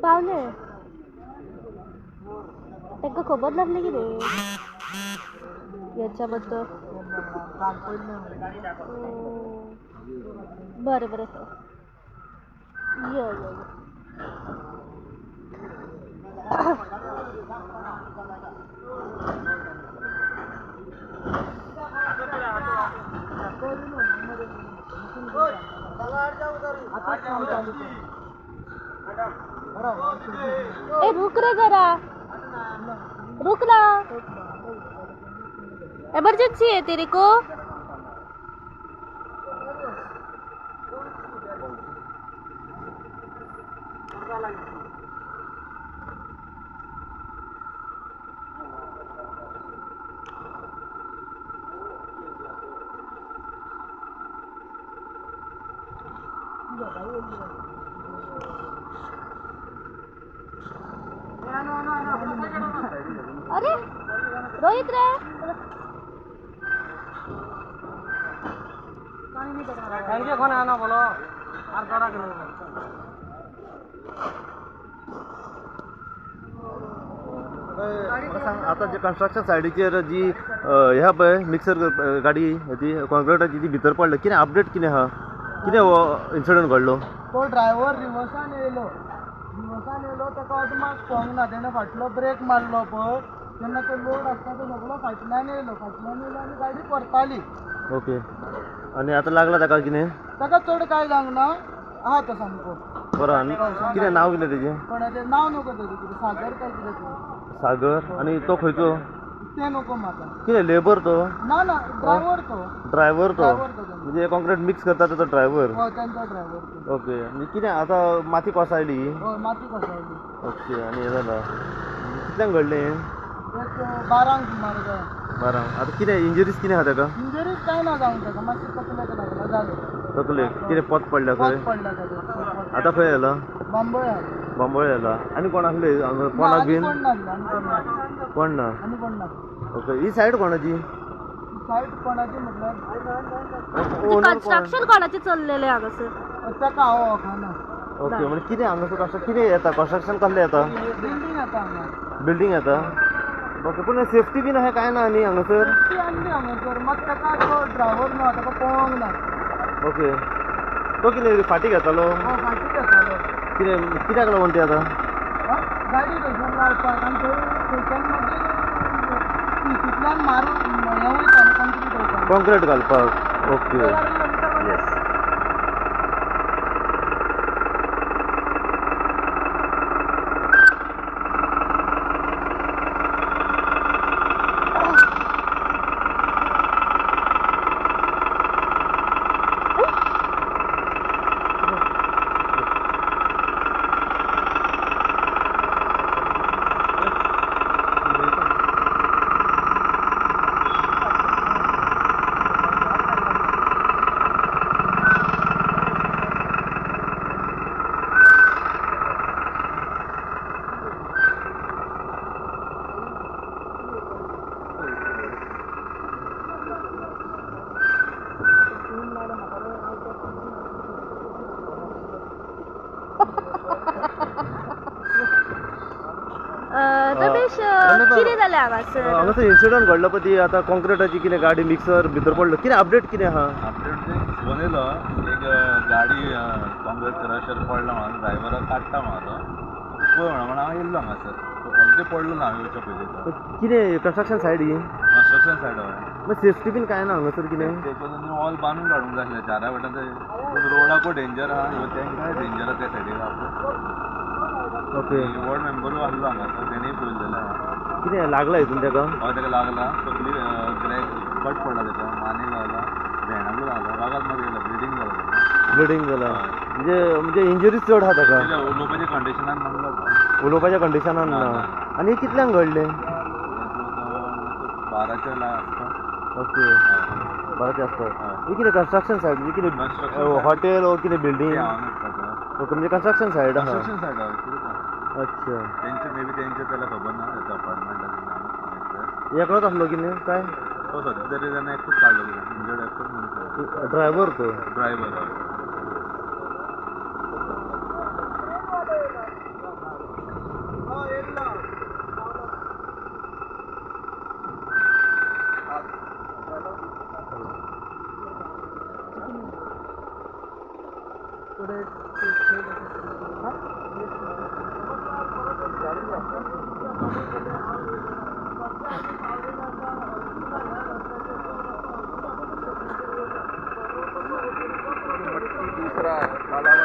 पावले. तांकां खबर नासली कितें हेच्या बद्दल. बरें बरें, यो यो यो. ए रुक रे जरा, रुक ना, इमरजेंसी है तेरे को. अरे रोहित रे, कोण आना बोलो are करा. म्हाका सांग आतां जे कन्स्ट्रक्शन सायडीचेर जी ह्या पळय मिक्सर गाडी ती कॉन्क्रिटाची ती भितर पडल्या, कितें अपडेट कितें आहा, कितें हो इन्सिडंट घडलो? तो ड्रायव्हर रिवर्सान येयलो, रिवर्सान येयलो, ताका अदमास पळोवंक ना, तेणें फाटलो ब्रेक मारलो पळय तेन्ना तो लोड आसता तो सगळो फाटल्यान येयलो, फाटल्यान येयलो आनी गाडी परताली. ओके, आनी आतां लागला ताका कितें? ताका चड कांय जावंक ना, आहा तो सामको बरो. आनी कितें नांव कितें तेजें? कोणाचें नांव नको तेजें, कितें सागर काय कितें तें. सागर. आनी तो खंयचो? तें नको म्हाका. कितें लेबर तो? ना ना, ड्रायव्हर तो. ड्रायव्हर तो? ड्रायव्हर तो तेंचो. म्हणजे कॉन्क्रीट मिक्स करता तो ड्रायव्हर? हय, तेंचो ड्रायव्हर तो. ओके, म्हणजे कितें आतां माती कोसळ्ळी? हय, माती कोसळ्ळी. ओके, आनी हें जालां कितल्यांक घडलें हें? एक 12 सुमार काय. 12. आतां कितें इंजरीज कितें आहा ताका? इंजरीज कांय ना जावंक ताका, मातशें तकलेक लागला जालें. तकलेक कितें पोत पडल्या पोत खंय? पडला ताका. आतां खंय येला? बांबोळे आहा. बांबोळे येला. आनी कोण आसले हांगा? ना, कोणाक आनी बीन कोण नासले, आनी कोण नासले. कोण ना? आनी कोण ना. ओके, ही सायड कोणाची? सायड कोणाची म्हटल्यार? ओनर कोण? कन्स्ट्रक्शन कोणाचें चल्लेलें हांगासर? ताका हांव वळखना. ओके, म्हणजे कितें हांगासर कन्स्ट्रक्शन कितें येता? कन्स्ट्रक्शन कसलें येता? बिल्डींग येता हांगा. बिल्डींग येता. ओके, पूण सेफ्टी बीन अशें कांय ना न्ही हांगासर? सेफ्टी आसली हांगासर, मात ताका तो ड्रायव्हर न्हू ताका पळोवंक ना. ओके, तो कितें फाटीं घेतालो? हय, फाटीं घेतालो. कितें कित्याक लागून ती आतां? गाडी थंयसर लावपाक आनी थंय थंयच्यान मागीर तितूंतल्यान मारून हें वयता न्हू कॉन्क्रीट वयता. कॉन्क्रीट घालपाक. ओके, येस. रमेश, कितें जालें हांगासर? हांगासर इन्सिडंट घडलो पळय ती आतां कॉन्क्रिटाची कितें गाडी मिक्सर भितर पडलो, कितें अपडेट कितें आहा? अपडेट फोन येयलो, एक गाडी कॉन्क्रीट क्रशर पडला म्हणून ड्रायव्हराक काडटा म्हणून पळय म्हणून हांव येयल्लो हांगासर, ऑलरेडी पडलो ना हांव येवच्या पयलीं तो. कितें कन्स्ट्रक्शन सायड ही? कन्स्ट्रक्शन सायड हय. मागीर सेफ्टी बीन कांय ना हांगासर कितें? तेतून ऑल बांदून काडूंक जाय आसलें चाराय वटेन, ते रोडाकूय डेंजर आहा, तेंकांय डेंजर आहा त्या सायडीक आहा. ओके, वॉर्ड मेंबरूय आसलो हांगासर, तेणेय पळयलेलें आहा. कितें लागला हितून ताका? हय, ताका लागला, तकली क्रॅक कट पडला ताका, मानेक लागला, भेणाकूय लागला, रगत मात गेला, ब्लिडींग जाला ताका. ब्लिडींग जाला, म्हणजे म्हणजे इंजरीज चड आहा ताका? उलोवपाच्या कंडिशनान नासलो तो. उलोवपाच्या कंडिशनान ना. आनी कितल्यांक घडलें? 12च्या आसपास. ओके, 12च्या आसपास. ही कितें कन्स्ट्रक्शन सायड म्हणजे कितें हॉटेल ओ कितें बिल्डींग? ओके, म्हणजे कन्स्ट्रक्शन सायड आहा. कन्स्ट्रक्शन सायड आहा. अच्छा, तेंचे मे बी तेंचे त्याला खबर ना, त्याच्या अपार्टमेंटान. एकलोच आसलो कितें काय? तो सद्या तरी तेणें एकटोच काडलो कितें इंजर्ड, एकटोच मनीस. ड्रायव्हर तो? ड्रायव्हर हय. दुसरा काल.